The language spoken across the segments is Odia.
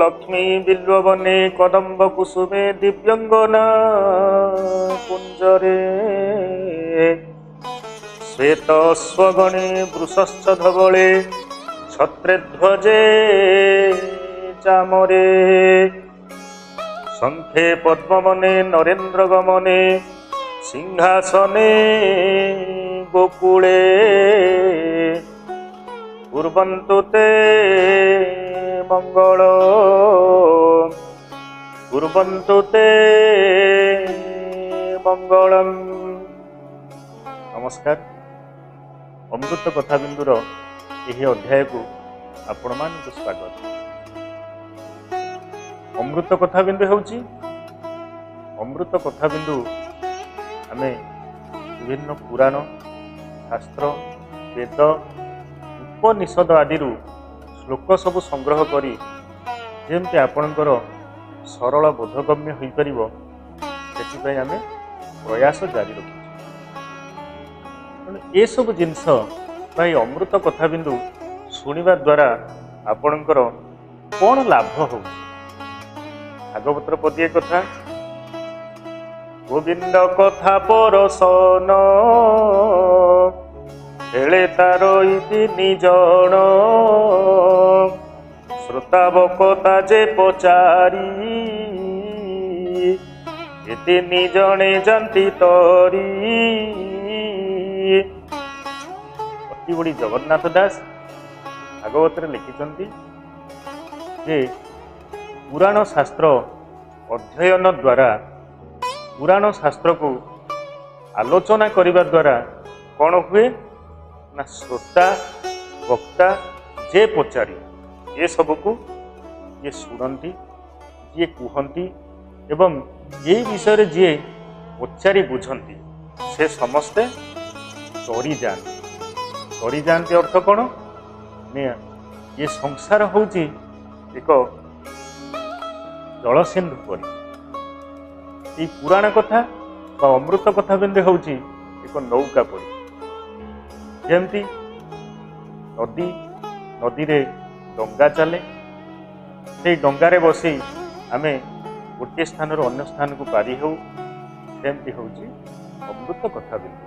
ଲକ୍ଷ୍ମୀ ବିଲ୍ୱବନେ କଦମ୍ବ କୁସୁମେ ଦିବ୍ୟଙ୍ଗନା କୁଞ୍ଜରେ ଶ୍ଵେତ ସ୍ୱଗଣେ ବୃଷଶ୍ଚ ଧବଳେ ଛତ୍ରେ ଧ୍ୱଜେ ଚାମରେ ଶଙ୍ଖେ ପଦ୍ମମନେ ନରେନ୍ଦ୍ର ଗମନେ ସିଂହାସନେ ଗୋକୁଳେ କୁର୍ବନ୍ତୁ ତେ ମଙ୍ଗଳ କୁର୍ବନ୍ତୁ ତେ ମଙ୍ଗଳಂ। ନମସ୍କାର। ଅମୃତ କଥା ବିନ୍ଦୁର ଏହି ଅଧ୍ୟାୟକୁ ଆପଣମାନଙ୍କୁ ସ୍ୱାଗତ। ଅମୃତ କଥା ବିନ୍ଦୁ ହେଉଛି ଅମୃତ କଥା ବିନ୍ଦୁ। ଆମେ ବିଭିନ୍ନ ପୁରାଣ ଶାସ୍ତ୍ର, ବେଦ, ଉପନିଷଦ ଆଦିରୁ ଶ୍ଲୋକ ସବୁ ସଂଗ୍ରହ କରି ଯେମିତି ଆପଣଙ୍କର ସରଳ ବୋଧଗମ୍ୟ ହୋଇପାରିବ, ସେଥିପାଇଁ ଆମେ ପ୍ରୟାସ ଜାରି ରଖିଛୁ। ତେଣୁ ଏସବୁ ଜିନିଷ ବା ଏଇ ଅମୃତ କଥା ବିନ୍ଦୁ ଶୁଣିବା ଦ୍ୱାରା ଆପଣଙ୍କର କ'ଣ ଲାଭ ହେଉଛି? ଭାଗବତର ପଦିଏ କଥା, ଗୋବିନ୍ଦ କଥା ପରସନ ହେଳେ ତାର ତିନି ଜଣ, ଶ୍ରୋତା ବକତା ଯେ ପଚାରି ଏ ତିନି ଜଣେ ଯାନ୍ତି ତରି। ଅତି ବଡ଼ି ଜଗନ୍ନାଥ ଦାସ ଭାଗବତରେ ଲେଖିଛନ୍ତି ଯେ ପୁରାଣ ଶାସ୍ତ୍ର ଅଧ୍ୟୟନ ଦ୍ୱାରା, ପୁରାଣ ଶାସ୍ତ୍ରକୁ ଆଲୋଚନା କରିବା ଦ୍ୱାରା କ'ଣ ହୁଏ ନା ଶ୍ରୋତା, ବକ୍ତା, ଯେ ପଚାରି, ଏସବୁକୁ ଯିଏ ଶୁଣନ୍ତି, ଯିଏ କୁହନ୍ତି ଏବଂ ଏଇ ବିଷୟରେ ଯିଏ ପଚାରି ବୁଝନ୍ତି, ସେ ସମସ୍ତେ ତରିଯାଆନ୍ତି। ତରିଯାଆନ୍ତି ଅର୍ଥ କ'ଣ? ଏ ସଂସାର ହେଉଛି ଏକ ଜଳସିନ୍ଧୁ ପରି। ଏଇ ପୁରାଣ କଥା ବା ଅମୃତ କଥା ବିନ୍ଦୁ ହେଉଛି ଏକ ନୌକା ପରି। ଯେମିତି ନଦୀ, ନଦୀରେ ଡଙ୍ଗା ଚାଲେ, ସେଇ ଡଙ୍ଗାରେ ବସି ଆମେ ଗୋଟିଏ ସ୍ଥାନରୁ ଅନ୍ୟ ସ୍ଥାନକୁ ପାରି ହେଉ, ସେମିତି ହେଉଛି ଅମୃତ କଥା ବିନ୍ଦୁ।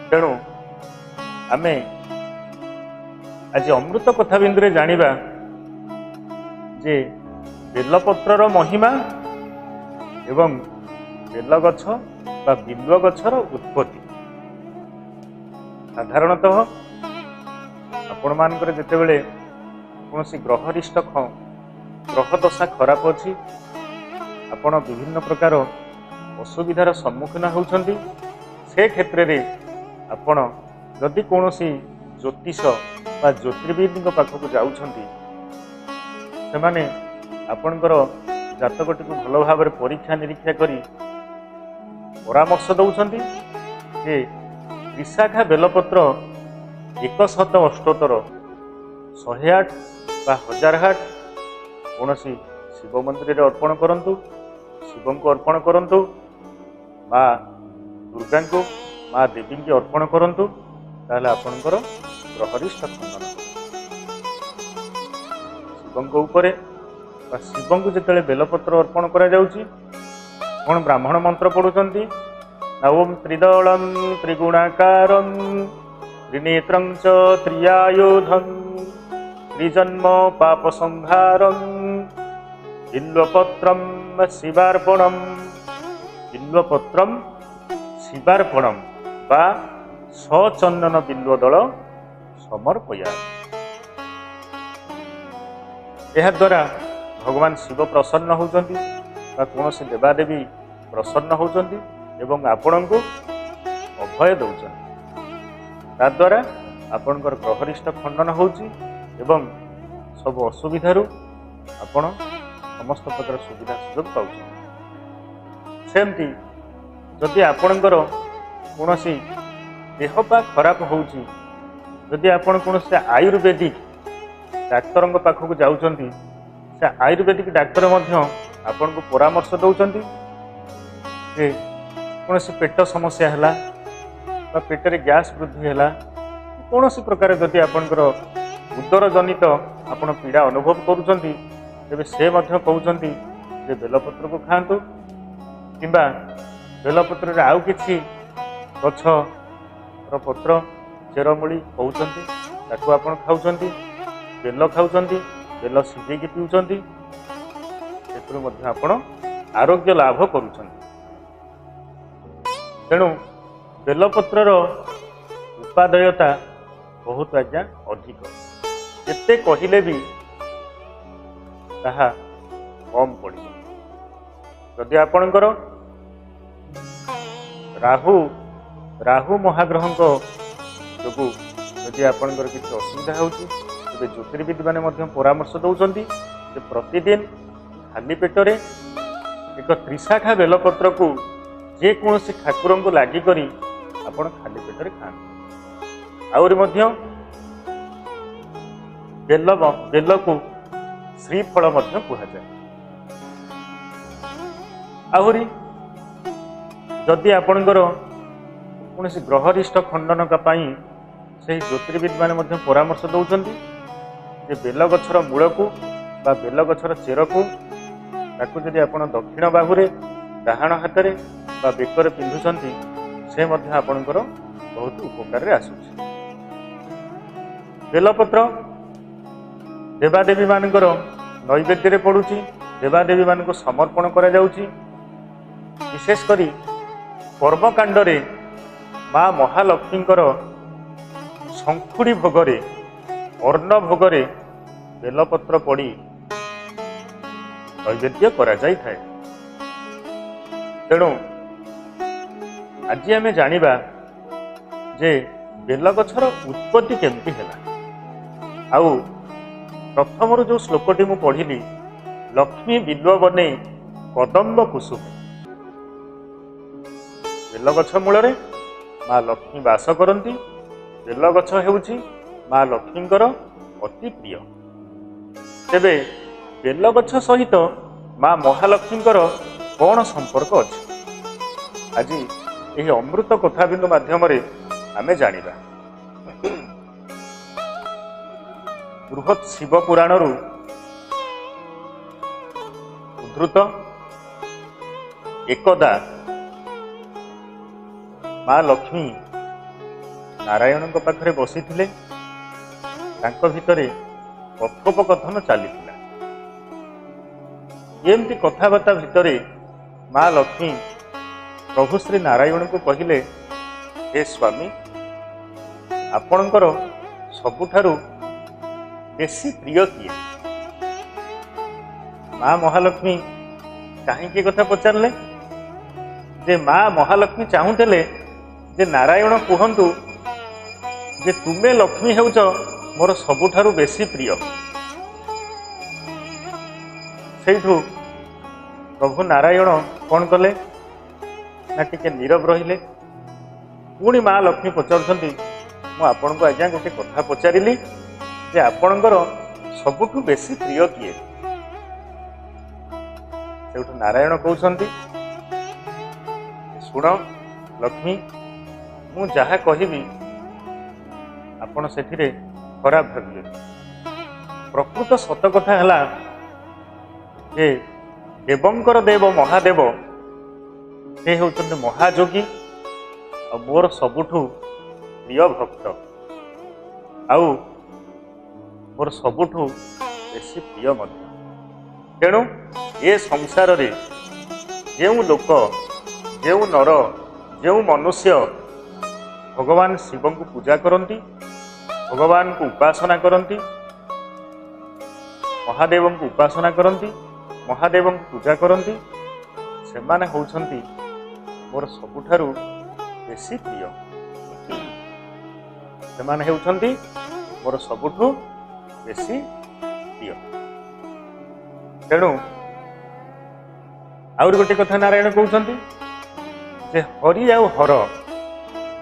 ତେଣୁ ଆମେ ଆଜି ଅମୃତ କଥା ବିନ୍ଦୁରେ ଜାଣିବା ଯେ ବେଲପତ୍ରର ମହିମା ଏବଂ ବେଲଗଛ ବା ବିଲ୍ୱ ଗଛର ଉତ୍ପତ୍ତି। ସାଧାରଣତଃ ଆପଣମାନଙ୍କର ଯେତେବେଳେ କୌଣସି ଗ୍ରହରିଷ୍ଟ ଗ୍ରହ ଦଶା ଖରାପ ଅଛି, ଆପଣ ବିଭିନ୍ନ ପ୍ରକାର ଅସୁବିଧାର ସମ୍ମୁଖୀନ ହେଉଛନ୍ତି, ସେ କ୍ଷେତ୍ରରେ ଆପଣ ଯଦି କୌଣସି ଜ୍ୟୋତିଷ ବା ଜ୍ୟୋତିର୍ବିଦଙ୍କ ପାଖକୁ ଯାଉଛନ୍ତି, ସେମାନେ ଆପଣଙ୍କର ଜାତକଟିକୁ ଭଲ ଭାବରେ ପରୀକ୍ଷା ନିରୀକ୍ଷା କରି ପରାମର୍ଶ ଦେଉଛନ୍ତି ଯେ ତ୍ରିଶାଖା ବେଲପତ୍ର 100 ଅଷ୍ଟୋତ୍ତର 108 ବା 1008 କୌଣସି ଶିବ ମନ୍ଦିରରେ ଅର୍ପଣ କରନ୍ତୁ, ଶିବଙ୍କୁ ଅର୍ପଣ କରନ୍ତୁ, ମା ଦୁର୍ଗାଙ୍କୁ, ମା ଦେବୀଙ୍କୁ ଅର୍ପଣ କରନ୍ତୁ, ତାହେଲେ ଆପଣଙ୍କର ଗ୍ରହରିଷ୍ଟ ଖଣ୍ଡନ ହେବ। ଶିବଙ୍କ ଉପରେ ବା ଶିବଙ୍କୁ ଯେତେବେଳେ ବେଲପତ୍ର ଅର୍ପଣ କରାଯାଉଛି, କ'ଣ ବ୍ରାହ୍ମଣ ମନ୍ତ୍ର ପଢ଼ୁଛନ୍ତି ନା ଓମ୍ ତ୍ରିଦଳಂ ତ୍ରିଗୁଣାକାରಂ ତ୍ରିନେତ୍ରଂ ଚ ତ୍ରିଆୟୁଧଂ ତ୍ରିଜନ୍ମ ପାପ ସଂହାରଂ ବିଲ୍ୱପତ୍ରಂ ଶିବାର୍ପଣಂ। ବିଲ୍ୱପତ୍ରಂ ଶିବାର୍ପଣಂ ବା ସଚନ୍ଦନ ବିଲ୍ୱଦଳ ସମର୍ପୟା। ଏହାଦ୍ୱାରା ଭଗବାନ ଶିବ ପ୍ରସନ୍ନ ହେଉଛନ୍ତି ବା କୌଣସି ଦେବାଦେବୀ ପ୍ରସନ୍ନ ହେଉଛନ୍ତି ଏବଂ ଆପଣଙ୍କୁ ଅଭୟ ଦେଉଛନ୍ତି। ତାଦ୍ୱାରା ଆପଣଙ୍କର ଗ୍ରହରିଷ୍ଟ ଖଣ୍ଡନ ହେଉଛି ଏବଂ ସବୁ ଅସୁବିଧାରୁ ଆପଣ ସମସ୍ତ ପ୍ରକାର ସୁବିଧା ସୁଯୋଗ ପାଉଛନ୍ତି। ସେମିତି ଯଦି ଆପଣଙ୍କର କୌଣସି ଦେହ ପା ଖରାପ ହେଉଛି, ଯଦି ଆପଣ କୌଣସି ଆୟୁର୍ବେଦିକ ଡାକ୍ତରଙ୍କ ପାଖକୁ ଯାଉଛନ୍ତି, ସେ ଆୟୁର୍ବେଦିକ ଡାକ୍ତର ମଧ୍ୟ ଆପଣଙ୍କୁ ପରାମର୍ଶ ଦେଉଛନ୍ତି ଯେ କୌଣସି ପେଟ ସମସ୍ୟା ହେଲା ବା ପେଟରେ ଗ୍ୟାସ୍ ବୃଦ୍ଧି ହେଲା, କୌଣସି ପ୍ରକାର ଯଦି ଆପଣଙ୍କର ଉଦର ଜନିତ ଆପଣ ପୀଡ଼ା ଅନୁଭବ କରୁଛନ୍ତି, ତେବେ ସେ ମଧ୍ୟ କହୁଛନ୍ତି ଯେ ବେଲପତ୍ରକୁ ଖାଆନ୍ତୁ, କିମ୍ବା ବେଲପତ୍ରରେ ଆଉ କିଛି ଗଛର ପତ୍ର ଚେରମୂଳି କହୁଛନ୍ତି, ତାକୁ ଆପଣ ଖାଉଛନ୍ତି, ବେଲ ଖାଉଛନ୍ତି, ବେଲ ସିଝେଇକି ପିଉଛନ୍ତି, ସେଥିରୁ ମଧ୍ୟ ଆପଣ ଆରୋଗ୍ୟ ଲାଭ କରୁଛନ୍ତି। ତେଣୁ ବେଲପତ୍ରର ଉପାଦେୟତା ବହୁତ ଆଜ୍ଞା ଅଧିକ, ଯେତେ କହିଲେ ବି ତାହା କମ୍ ପଡ଼ିବ। ଯଦି ଆପଣଙ୍କର ରାହୁ ମହାଗ୍ରହଙ୍କ ଯୋଗୁଁ ଯଦି ଆପଣଙ୍କର କିଛି ଅସୁବିଧା ହେଉଛି, ତେବେ ଜ୍ୟୋତିର୍ବିଦମାନେ ମଧ୍ୟ ପରାମର୍ଶ ଦେଉଛନ୍ତି ଯେ ପ୍ରତିଦିନ ଖାଲି ପେଟରେ ଏକ ତ୍ରିଶାଖା ବେଲପତ୍ରକୁ ଯେକୌଣସି ଠାକୁରଙ୍କୁ ଲାଗି କରି ଆପଣ ଖାଲି ପେଟରେ ଖାଆନ୍ତୁ। ଆହୁରି ମଧ୍ୟ ବେଲକୁ ଶ୍ରୀଫଳ ମଧ୍ୟ କୁହାଯାଏ। ଆହୁରି ଯଦି ଆପଣଙ୍କର କୌଣସି ଗ୍ରହରିଷ୍ଟ ଖଣ୍ଡନ ପାଇଁ ସେହି ଜ୍ୟୋତିର୍ବିଦମାନେ ମଧ୍ୟ ପରାମର୍ଶ ଦେଉଛନ୍ତି ଯେ ବେଲଗଛର ମୂଳକୁ ବା ବେଲଗଛର ଚେରକୁ ତାକୁ ଯଦି ଆପଣ ଦକ୍ଷିଣ ବାହୁରେ, ଡାହାଣ ହାତରେ ବା ବେକରେ ପିନ୍ଧୁଛନ୍ତି, ସେ ମଧ୍ୟ ଆପଣଙ୍କର ବହୁତ ଉପକାରରେ ଆସୁଛି। ବେଲପତ୍ର ଦେବାଦେବୀମାନଙ୍କର ନୈବେଦ୍ୟରେ ପଡ଼ୁଛି, ଦେବାଦେବୀମାନଙ୍କୁ ସମର୍ପଣ କରାଯାଉଛି। ବିଶେଷ କରି କର୍ମକାଣ୍ଡରେ ମା ମହାଲକ୍ଷ୍ମୀଙ୍କର ଶଙ୍ଖୁଡ଼ି ଭୋଗରେ, ଅନ୍ନ ଭୋଗରେ ବେଲପତ୍ର ପଡ଼ି ନୈବେଦ୍ୟ କରାଯାଇଥାଏ। ତେଣୁ ଆଜି ଆମେ ଜାଣିବା ଯେ ବେଲଗଛର ଉତ୍ପତ୍ତି କେମିତି ହେଲା। ଆଉ ପ୍ରଥମରୁ ଯେଉଁ ଶ୍ଲୋକଟି ମୁଁ ପଢ଼ିଲି, ଲକ୍ଷ୍ମୀ ବିଲ୍ୱ ବନେ କଦମ୍ବ କୁସୁମେ, ବେଲଗଛ ମୂଳରେ ମା ଲକ୍ଷ୍ମୀ ବାସ କରନ୍ତି। ବେଲଗଛ ହେଉଛି ମା ଲକ୍ଷ୍ମୀଙ୍କର ଅତି ପ୍ରିୟ। ତେବେ ବେଲଗଛ ସହିତ ମା ମହାଲକ୍ଷ୍ମୀଙ୍କର କ'ଣ ସମ୍ପର୍କ ଅଛି, ଆଜି ଏହି ଅମୃତ କଥାବିନ୍ଦୁ ମାଧ୍ୟମରେ ଆମେ ଜାଣିବା। ବୃହତ୍ ଶିବ ପୁରାଣରୁ ଉଦ୍ଧୃତ, ଏକଦା ମା ଲକ୍ଷ୍ମୀ ନାରାୟଣଙ୍କ ପାଖରେ ବସିଥିଲେ। ତାଙ୍କ ଭିତରେ କଥୋପକଥନ ଚାଲିଥିଲା। ଏମିତି କଥାବାର୍ତ୍ତା ଭିତରେ ମା ଲକ୍ଷ୍ମୀ ପ୍ରଭୁ ଶ୍ରୀ ନାରାୟଣଙ୍କୁ କହିଲେ, ହେ ସ୍ୱାମୀ, ଆପଣଙ୍କର ସବୁଠାରୁ ବେଶୀ ପ୍ରିୟ କିଏ? ମା ମହାଲକ୍ଷ୍ମୀ କାହିଁକି କଥା ପଚାରିଲେ? ଯେ ମା ମହାଲକ୍ଷ୍ମୀ ଚାହୁଁଥିଲେ ଯେ ନାରାୟଣ କୁହନ୍ତୁ ଯେ ତୁମେ ଲକ୍ଷ୍ମୀ ହେଉଛ ମୋର ସବୁଠାରୁ ବେଶୀ ପ୍ରିୟ। ସେଇଠୁ ପ୍ରଭୁ ନାରାୟଣ କ'ଣ କଲେ ନା ଟିକେ ନୀରବ ରହିଲେ। ପୁଣି ମା ଲକ୍ଷ୍ମୀ ପଚାରୁଛନ୍ତି, ମୁଁ ଆପଣଙ୍କୁ ଆଜ୍ଞା ଗୋଟେ କଥା ପଚାରିଲି ଯେ ଆପଣଙ୍କର ସବୁଠୁ ବେଶୀ ପ୍ରିୟ କିଏ? ସେଇଠୁ ନାରାୟଣ କହୁଛନ୍ତି, ଶୁଣ ଲକ୍ଷ୍ମୀ, ମୁଁ ଯାହା କହିବି ଆପଣ ସେଥିରେ ଖରାପ ଭାବିବେନି। ପ୍ରକୃତ ସତ କଥା ହେଲା ଯେ ଦେବଙ୍କର ଦେବ ମହାଦେବ, ସେ ହେଉଛନ୍ତି ମହାଯୋଗୀ ଆଉ ମୋର ସବୁଠୁ ପ୍ରିୟ ଭକ୍ତ, ଆଉ ମୋର ସବୁଠୁ ବେଶୀ ପ୍ରିୟ ମଧ୍ୟ। ତେଣୁ ଏ ସଂସାରରେ ଯେଉଁ ଲୋକ, ଯେଉଁ ନର, ଯେଉଁ ମନୁଷ୍ୟ ଭଗବାନ ଶିବଙ୍କୁ ପୂଜା କରନ୍ତି, ଭଗବାନଙ୍କୁ ଉପାସନା କରନ୍ତି, ମହାଦେବଙ୍କୁ ଉପାସନା କରନ୍ତି, ମହାଦେବଙ୍କୁ ପୂଜା କରନ୍ତି, ସେମାନେ ହେଉଛନ୍ତି ମୋର ସବୁଠାରୁ ବେଶୀ ପ୍ରିୟ। ସେମାନେ ହେଉଛନ୍ତି ମୋର ସବୁଠୁ ବେଶୀ ପ୍ରିୟ। ତେଣୁ ଆହୁରି ଗୋଟେ କଥା ନାରାୟଣ କହୁଛନ୍ତି ଯେ ହରି ଆଉ ହର,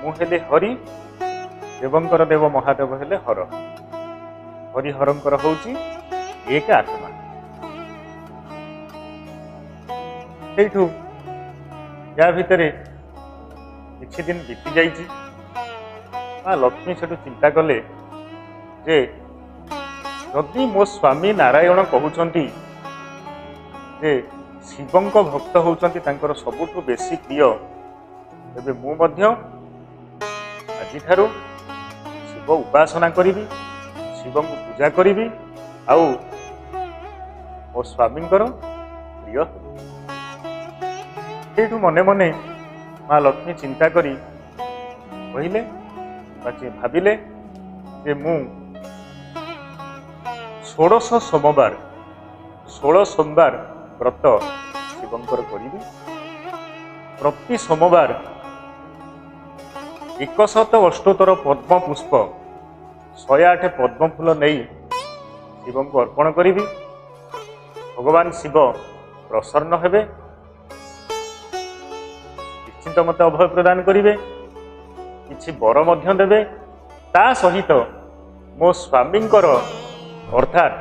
ମୁଁ ହେଲି ହରି, ଦେବଙ୍କର ଦେବ ମହାଦେବ ହେଲେ ହର। ହରିହରଙ୍କର ହଉଛି ଏକ ଆତ୍ମା। ସେଇଠୁ ୟା ଭିତରେ କିଛି ଦିନ ବିତି ଯାଇଛି। ମା ଲକ୍ଷ୍ମୀ ସେଠୁ ଚିନ୍ତା କଲେ ଯେ ଯଦି ମୋ ସ୍ୱାମୀ ନାରାୟଣ କହୁଛନ୍ତି ଯେ ଶିବଙ୍କ ଭକ୍ତ ହେଉଛନ୍ତି ତାଙ୍କର ସବୁଠୁ ବେଶୀ ପ୍ରିୟ, ତେବେ ମୁଁ ମଧ୍ୟ ଆଜିଠାରୁ ଶିବ ଉପାସନା କରିବି, ଶିବଙ୍କୁ ପୂଜା କରିବି ଆଉ ମୋ ସ୍ୱାମୀଙ୍କର ପ୍ରିୟ ହେବି। ସେଇଠୁ ମନେ ମନେ ମା ଲକ୍ଷ୍ମୀ ଚିନ୍ତା କରି କହିଲେ ବା ଭାବିଲେ ଯେ ମୁଁ 16 ସୋମବାର, 16 ସୋମବାର ବ୍ରତ ଶିବଙ୍କର କରିବି। ପ୍ରତି ସୋମବାର 178 ପଦ୍ମ ପୁଷ୍ପ, 108 ପଦ୍ମ ଫୁଲ ନେଇ ଶିବଙ୍କୁ ଅର୍ପଣ କରିବି। ଭଗବାନ ଶିବ ପ୍ରସନ୍ନ ହେବେ, ନିଶ୍ଚିନ୍ତ ମୋତେ ଅଭୟ ପ୍ରଦାନ କରିବେ, କିଛି ବର ମଧ୍ୟ ଦେବେ। ତା ସହିତ ମୋ ସ୍ୱାମୀଙ୍କର ଅର୍ଥାତ୍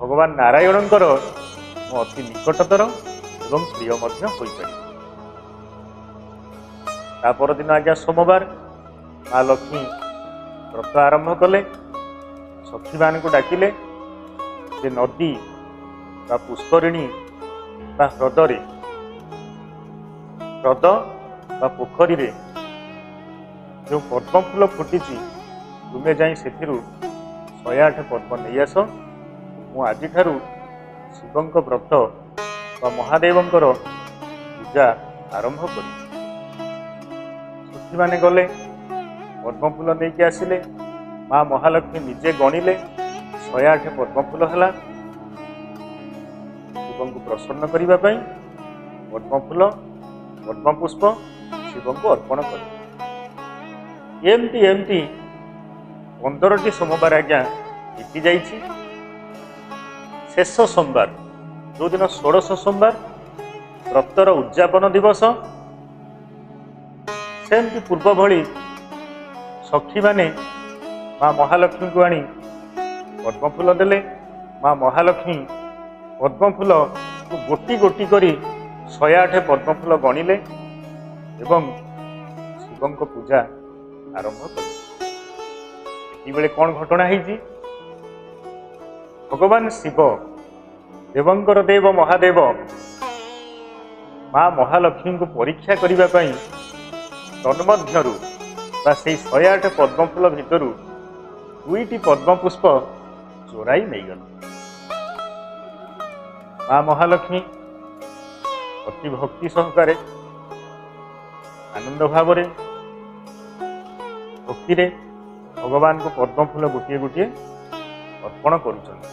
ଭଗବାନ ନାରାୟଣଙ୍କର ମୁଁ ଅତି ନିକଟତର ଏବଂ ପ୍ରିୟ ମଧ୍ୟ ହୋଇପାରିବି। ତା ପରଦିନ ଆଜ୍ଞା ସୋମବାର, ମା ଲକ୍ଷ୍ମୀ ବ୍ରତ ଆରମ୍ଭ କଲେ। ସଖୀମାନଙ୍କୁ ଡାକିଲେ ଯେ ନଦୀ ବା ପୁଷ୍କରିଣୀ ବା ହ୍ରଦରେ, ହ୍ରଦ ବା ପୋଖରୀରେ ଯେଉଁ ପଦ୍ମ ଫୁଲ ଫୁଟିଛି, ତୁମେ ଯାଇ ସେଥିରୁ 108 ପଦ୍ମ ନେଇ ଆସ। ମୁଁ ଆଜିଠାରୁ ଶିବଙ୍କ ବ୍ରତ ବା ମହାଦେବଙ୍କର ପୂଜା ଆରମ୍ଭ କରିବି। ସଖୀମାନେ ଗଲେ, ପଦ୍ମଫୁଲ ନେଇକି ଆସିଲେ। ମା ମହାଲକ୍ଷ୍ମୀ ନିଜେ ଗଣିଲେ, 108 ପଦ୍ମଫୁଲ ହେଲା। ଶିବଙ୍କୁ ପ୍ରସନ୍ନ କରିବା ପାଇଁ ପଦ୍ମଫୁଲ, ପଦ୍ମପୁଷ୍ପ ଶିବଙ୍କୁ ଅର୍ପଣ କଲେ। ଏମିତି ଏମିତି 15ଟି ସୋମବାର ଆଜ୍ଞା ବିତି ଯାଇଛି। ଶେଷ ସୋମବାର ଯେଉଁଦିନ 16 ସୋମବାର ବ୍ରତର ଉଦଯାପନ ଦିବସ, ସେମିତି ପୂର୍ବ ଭଳି ସଖୀମାନେ ମା ମହାଲକ୍ଷ୍ମୀଙ୍କୁ ଆଣି ପଦ୍ମଫୁଲ ଦେଲେ। ମା ମହାଲକ୍ଷ୍ମୀ ପଦ୍ମଫୁଲକୁ ଗୋଟି ଗୋଟି କରି 108 ପଦ୍ମଫୁଲ ଗଣିଲେ ଏବଂ ଶିବଙ୍କ ପୂଜା ଆରମ୍ଭ କଲେ। ଏତିକିବେଳେ କ'ଣ ଘଟଣା ହେଇଛି? ଭଗବାନ ଶିବ, ଦେବଙ୍କର ଦେବ ମହାଦେବ, ମା ମହାଲକ୍ଷ୍ମୀଙ୍କୁ ପରୀକ୍ଷା କରିବା ପାଇଁ ତନ୍ମଧ୍ୟରୁ ବା ସେଇ 108 ପଦ୍ମଫୁଲ ଭିତରୁ 2ଟି ପଦ୍ମପୁଷ୍ପ ଚୋରାଇ ନେଇଗଲେ। ମା ମହାଲକ୍ଷ୍ମୀ ଅତି ଭକ୍ତି ସହକାରେ, ଆନନ୍ଦ ଭାବରେ, ଭକ୍ତିରେ ଭଗବାନଙ୍କୁ ପଦ୍ମଫୁଲ ଗୋଟିଏ ଗୋଟିଏ ଅର୍ପଣ କରୁଛନ୍ତି।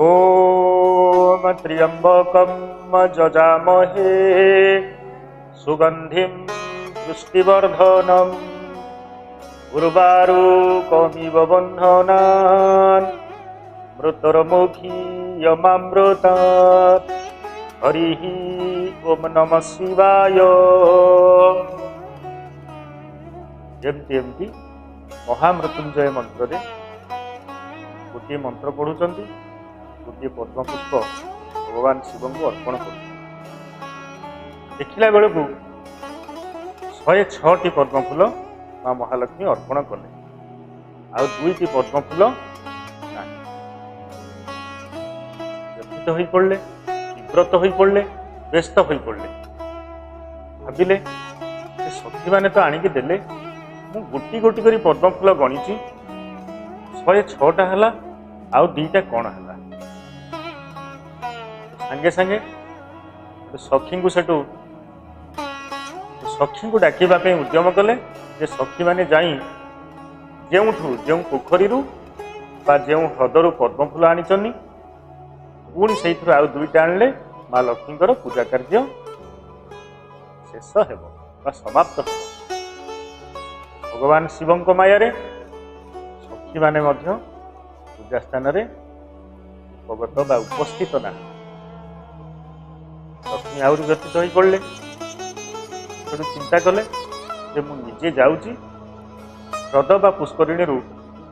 ଓମ୍ ତ୍ର୍ୟମ୍ବକମ୍ ଯଜାମହେ ସୁଗନ୍ଧିಂ ପୁଷ୍ଟିବର୍ଦ୍ଧନମ୍ ଉର୍ବାରୁକମିବ ବନ୍ଧନାନ୍ ମୃତ୍ୟୁର୍ମୁଖୀୟମାମୃତାତ୍ ହରିଃ ଓମ୍ ନମଃ ଶିବାୟ। ଏମିତି ଏମିତି ମହାମୃତ୍ୟୁଞ୍ଜୟ ମନ୍ତ୍ରରେ ଗୋଟିଏ ମନ୍ତ୍ର ପଢୁଛନ୍ତି, ଗୋଟିଏ ପଦ୍ମପୁଷ୍ପ ଭଗବାନ ଶିବଙ୍କୁ ଅର୍ପଣ କରୁଛନ୍ତି। ଦେଖିଲା ବେଳକୁ 106ଟି ପଦ୍ମଫୁଲ ମା ମହାଲକ୍ଷ୍ମୀ ଅର୍ପଣ କଲେ, ଆଉ 2ଟି ପଦ୍ମଫୁଲ ନାହିଁ। ବ୍ୟଥିତ ହୋଇପଡ଼ିଲେ, ବିବ୍ରତ ହୋଇପଡ଼ିଲେ, ବ୍ୟସ୍ତ ହୋଇପଡ଼ିଲେ। ଭାବିଲେ ସେ ସଖୀମାନେ ତ ଆଣିକି ଦେଲେ, ମୁଁ ଗୋଟି ଗୋଟି କରି ପଦ୍ମଫୁଲ ଗଣିଛି, 106ଟା ହେଲା, ଆଉ 2ଟା କ'ଣ ହେଲା? ସାଙ୍ଗେ ସାଙ୍ଗେ ସଖୀଙ୍କୁ ସେଠୁ ସଖୀଙ୍କୁ ଡାକିବା ପାଇଁ ଉଦ୍ୟମ କଲେ ଯେ ସଖୀମାନେ ଯାଇ ଯେଉଁଠୁ, ଯେଉଁ ପୋଖରୀରୁ ବା ଯେଉଁ ହ୍ରଦରୁ ପଦ୍ମଫୁଲ ଆଣିଛନ୍ତି, ପୁଣି ସେଇଥିରୁ ଆଉ 2ଟା ଆଣିଲେ ମା ଲକ୍ଷ୍ମୀଙ୍କର ପୂଜା କାର୍ଯ୍ୟ ଶେଷ ହେବ ବା ସମାପ୍ତ ହେବ। ଭଗବାନ ଶିବଙ୍କ ମାୟାରେ ସଖୀମାନେ ମଧ୍ୟ ପୂଜା ସ୍ଥାନରେ ଉପଗତ ବା ଉପସ୍ଥିତ ନାହାନ୍ତି। ଲକ୍ଷ୍ମୀ ଆହୁରି ବ୍ୟଥିତ ହୋଇପଡ଼ିଲେ। ସେଠୁ ଚିନ୍ତା କଲେ ଯେ ମୁଁ ନିଜେ ଯାଉଛି, ହ୍ରଦ ବା ପୁଷ୍କରିଣୀରୁ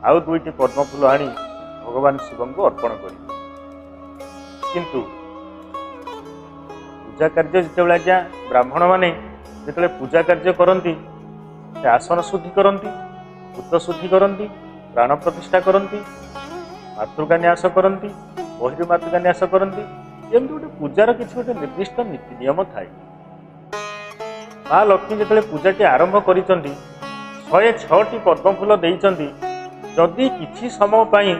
ଆଉ 2ଟି ପଦ୍ମଫୁଲ ଆଣି ଭଗବାନ ଶିବଙ୍କୁ ଅର୍ପଣ କରିବି। କିନ୍ତୁ ପୂଜା କାର୍ଯ୍ୟ ଯେତେବେଳେ ଆଜ୍ଞା ବ୍ରାହ୍ମଣମାନେ ଯେତେବେଳେ ପୂଜା କାର୍ଯ୍ୟ କରନ୍ତି, ସେ ଆସନ ଶୁଦ୍ଧି କରନ୍ତି, ଭୂତ ଶୁଦ୍ଧି କରନ୍ତି, ପ୍ରାଣ ପ୍ରତିଷ୍ଠା କରନ୍ତି, ମାତୃକା ନ୍ୟାସ କରନ୍ତି, ବହିର୍ମାତୃକା ନ୍ୟାସ କରନ୍ତି। ଏମିତି ଗୋଟେ ପୂଜାର କିଛି ଗୋଟେ ନିର୍ଦ୍ଦିଷ୍ଟ ନୀତି ନିୟମ ଥାଏ। ମା ଲକ୍ଷ୍ମୀ ଯେତେବେଳେ ପୂଜାଟି ଆରମ୍ଭ କରିଛନ୍ତି, 106ଟି ପଦ୍ମଫୁଲ ଦେଇଛନ୍ତି। ଯଦି କିଛି ସମୟ ପାଇଁ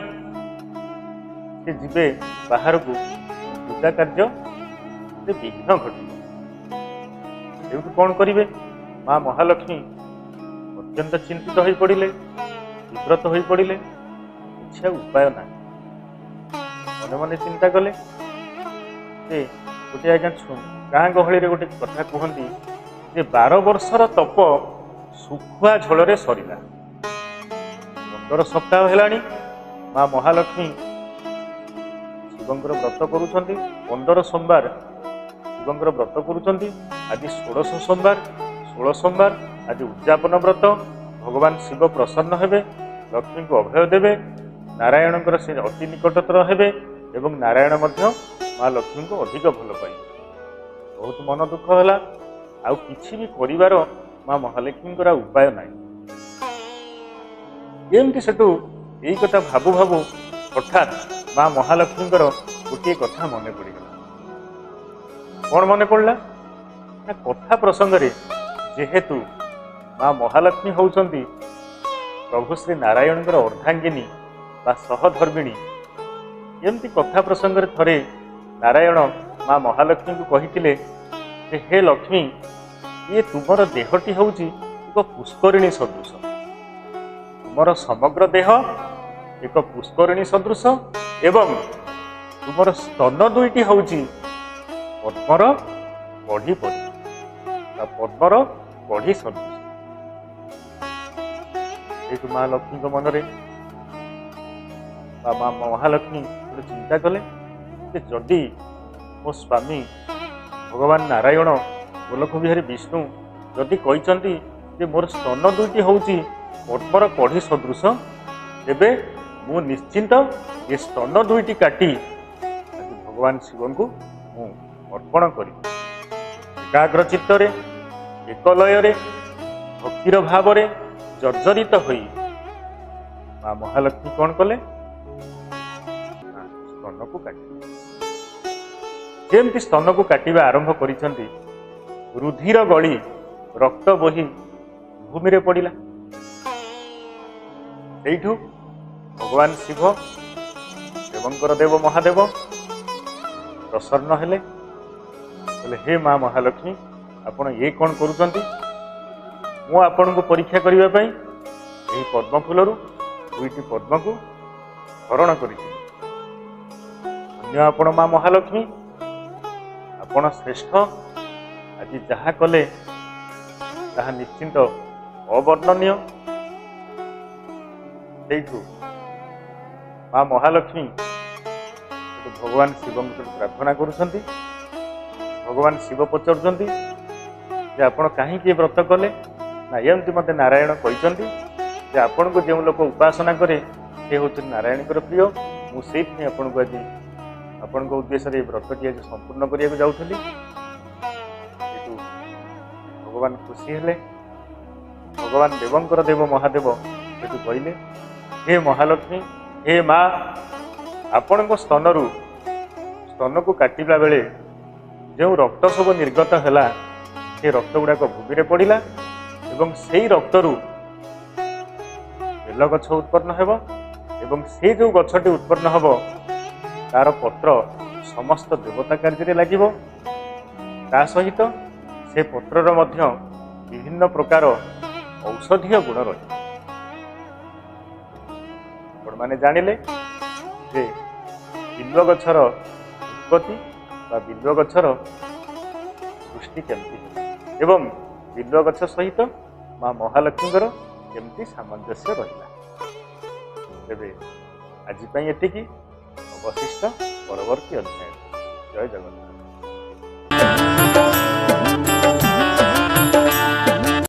ସେ ଯିବେ ବାହାରକୁ, ପୂଜା କାର୍ଯ୍ୟ ବିଘ୍ନ ଘଟିବ। ସେଇଠୁ କ'ଣ କରିବେ? ମା ମହାଲକ୍ଷ୍ମୀ ଅତ୍ୟନ୍ତ ଚିନ୍ତିତ ହୋଇପଡ଼ିଲେ, ବିବ୍ରତ ହୋଇପଡ଼ିଲେ। କିଛି ଆଉ ଉପାୟ ନାହିଁ। ମନେ ମନେ ଚିନ୍ତା କଲେ ଯେ ଗୋଟେ ଆଜ୍ଞା ଗାଁ ଗହଳିରେ ଗୋଟେ କଥା କୁହନ୍ତି ଯେ 12 ବର୍ଷର ତପ ଶୁଖୁଆ ଝୋଳରେ ସରିଲା। 15 ସପ୍ତାହ ହେଲାଣି ମା ମହାଲକ୍ଷ୍ମୀ ଶିବଙ୍କର ବ୍ରତ କରୁଛନ୍ତି। 15 ସୋମବାର ଶିବଙ୍କର ବ୍ରତ କରୁଛନ୍ତି। ଆଜି 16 ସୋମବାର, 16 ସୋମବାର ଆଜି ଉଦଯାପନ ବ୍ରତ। ଭଗବାନ ଶିବ ପ୍ରସନ୍ନ ହେବେ, ଲକ୍ଷ୍ମୀଙ୍କୁ ଅଭୟ ଦେବେ, ନାରାୟଣଙ୍କର ସେ ଅତି ନିକଟତର ହେବେ ଏବଂ ନାରାୟଣ ମଧ୍ୟ ମା ଲକ୍ଷ୍ମୀଙ୍କୁ ଅଧିକ ଭଲ ପାଇବେ। ବହୁତ ମନ ଦୁଃଖ ହେଲା। ଆଉ କିଛି ବି କରିବାର ମା ମହାଲକ୍ଷ୍ମୀଙ୍କର ଆଉ ଉପାୟ ନାହିଁ। ଏମିତି ସେଠୁ ଏଇ କଥା ଭାବୁ ଭାବୁ ହଠାତ୍ ମା ମହାଲକ୍ଷ୍ମୀଙ୍କର ଗୋଟିଏ କଥା ମନେ ପଡ଼ିଗଲା। କ'ଣ ମନେ ପଡ଼ିଲା ନା, କଥା ପ୍ରସଙ୍ଗରେ ଯେହେତୁ ମା ମହାଲକ୍ଷ୍ମୀ ହେଉଛନ୍ତି ପ୍ରଭୁ ଶ୍ରୀ ନାରାୟଣଙ୍କର ଅର୍ଦ୍ଧାଙ୍ଗିନୀ ବା ସହଧର୍ମିଣୀ, ଏମିତି କଥା ପ୍ରସଙ୍ଗରେ ଥରେ ନାରାୟଣ ମା ମହାଲକ୍ଷ୍ମୀଙ୍କୁ କହିଥିଲେ ଯେ ହେ ଲକ୍ଷ୍ମୀ, ଇଏ ତୁମର ଦେହଟି ହେଉଛି ଏକ ପୁଷ୍କରିଣୀ ସଦୃଶ। ତୁମର ସମଗ୍ର ଦେହ ଏକ ପୁଷ୍କରିଣୀ ସଦୃଶ ଏବଂ ତୁମର ସ୍ତନ ଦୁଇଟି ହେଉଛି ପଦ୍ମର କଢ଼ି ପରି ବା ପଦ୍ମର କଢ଼ି ସଦୃଶ। ସେଇଠୁ ମା ଲକ୍ଷ୍ମୀଙ୍କ ମନରେ ବା ମା ମହାଲକ୍ଷ୍ମୀ ଗୋଟେ ଚିନ୍ତା କଲେ ଯେ ଯଦି ମୋ ସ୍ୱାମୀ ଭଗବାନ ନାରାୟଣ ଗୋଲକ ବିହାରୀ ବିଷ୍ଣୁ ଯଦି କହିଛନ୍ତି ଯେ ମୋର ସ୍ତନ ଦୁଇଟି ହେଉଛି ପଦ୍ମର କଢ଼ି ସଦୃଶ, ତେବେ ମୁଁ ନିଶ୍ଚିନ୍ତ ଏ ସ୍ତନ ଦୁଇଟି କାଟି ଆଜି ଭଗବାନ ଶିବଙ୍କୁ ମୁଁ ଅର୍ପଣ କରିବି। ଏକାଗ୍ର ଚିତ୍ତରେ, ଏକ ଲୟରେ, ଭକ୍ତିର ଭାବରେ ଜର୍ଜରିତ ହୋଇ ମା ମହାଲକ୍ଷ୍ମୀ କ'ଣ କଲେ? ସ୍ତନକୁ କାଟିଲେ। ଯେମିତି ସ୍ତନକୁ କାଟିବା ଆରମ୍ଭ କରିଛନ୍ତି, ରୁଧିର ଗଳି ରକ୍ତ ବୋହି ଭୂମିରେ ପଡ଼ିଲା। ସେଇଠୁ ଭଗବାନ ଶିବ ଦେବଙ୍କର ଦେବ ମହାଦେବ ପ୍ରସନ୍ନ ହେଲେ। କହିଲେ, ହେ ମା ମହାଲକ୍ଷ୍ମୀ, ଆପଣ ଇଏ କ'ଣ କରୁଛନ୍ତି? ମୁଁ ଆପଣଙ୍କୁ ପରୀକ୍ଷା କରିବା ପାଇଁ ଏହି ପଦ୍ମ ଫୁଲରୁ ଦୁଇଟି ପଦ୍ମକୁ ହରଣ କରିଥିଲି। ଅନ୍ୟ ଆପଣ ମା ମହାଲକ୍ଷ୍ମୀ, ଆପଣ ଶ୍ରେଷ୍ଠ। ଆଜି ଯାହା କଲେ ତାହା ନିଶ୍ଚିନ୍ତ ଅବର୍ଣ୍ଣନୀୟ। ସେଇଠୁ ମା ମହାଲକ୍ଷ୍ମୀ ସେଠୁ ଭଗବାନ ଶିବଙ୍କୁ ସେଠୁ ପ୍ରାର୍ଥନା କରୁଛନ୍ତି। ଭଗବାନ ଶିବ ପଚାରୁଛନ୍ତି ଯେ ଆପଣ କାହିଁକି ଏ ବ୍ରତ କଲେ? ନା, ଏମିତି ମୋତେ ନାରାୟଣ କହିଛନ୍ତି ଯେ ଆପଣଙ୍କୁ ଯେଉଁ ଲୋକ ଉପାସନା କରେ ସେ ହେଉଛନ୍ତି ନାରାୟଣଙ୍କର ପ୍ରିୟ। ମୁଁ ସେଇଥିପାଇଁ ଆପଣଙ୍କୁ ଆଜି ଆପଣଙ୍କ ଉଦ୍ଦେଶ୍ୟରେ ଏ ବ୍ରତଟି ଆଜି ସମ୍ପୂର୍ଣ୍ଣ କରିବାକୁ ଯାଉଥିଲି। ସେଇଠୁ ଭଗବାନ ଖୁସି ହେଲେ। ଭଗବାନ ଦେବଙ୍କର ଦେବ ମହାଦେବ ସେଠୁ କହିଲେ, ହେ ମହାଲକ୍ଷ୍ମୀ, ହେ ମା, ଆପଣଙ୍କ ସ୍ତନରୁ ସ୍ତନକୁ କାଟିଲା ବେଳେ ଯେଉଁ ରକ୍ତ ସବୁ ନିର୍ଗତ ହେଲା, ସେ ରକ୍ତ ଗୁଡ଼ାକ ଭୂମିରେ ପଡ଼ିଲା ଏବଂ ସେଇ ରକ୍ତରୁ ବେଲ ଗଛ ଉତ୍ପନ୍ନ ହେବ ଏବଂ ସେ ଯେଉଁ ଗଛଟି ଉତ୍ପନ୍ନ ହେବ ତାର ପତ୍ର ସମସ୍ତ ଦେବତା କାର୍ଯ୍ୟରେ ଲାଗିବ। ତା ସହିତ ସେ ପତ୍ରର ମଧ୍ୟ ବିଭିନ୍ନ ପ୍ରକାର ଔଷଧୀୟ ଗୁଣ ରହିବ। ଆପଣମାନେ ଜାଣିଲେ ଯେ ବିଲ୍ୱ ଗଛର ଉତ୍ପତ୍ତି ବା ବିଲ୍ୱ ଗଛର ସୃଷ୍ଟି କେମିତି ହେଲା ଏବଂ ବିଲ୍ୱ ଗଛ ସହିତ ମା ମହାଲକ୍ଷ୍ମୀଙ୍କର କେମିତି ସାମଞ୍ଜସ୍ୟ ରହିଲା। ତେବେ ଆଜି ପାଇଁ ଏତିକି। ଅବଶିଷ୍ଟ ପରବର୍ତ୍ତୀ ଅଧ୍ୟାୟ। ଜୟ ଜଗନ୍ନାଥ।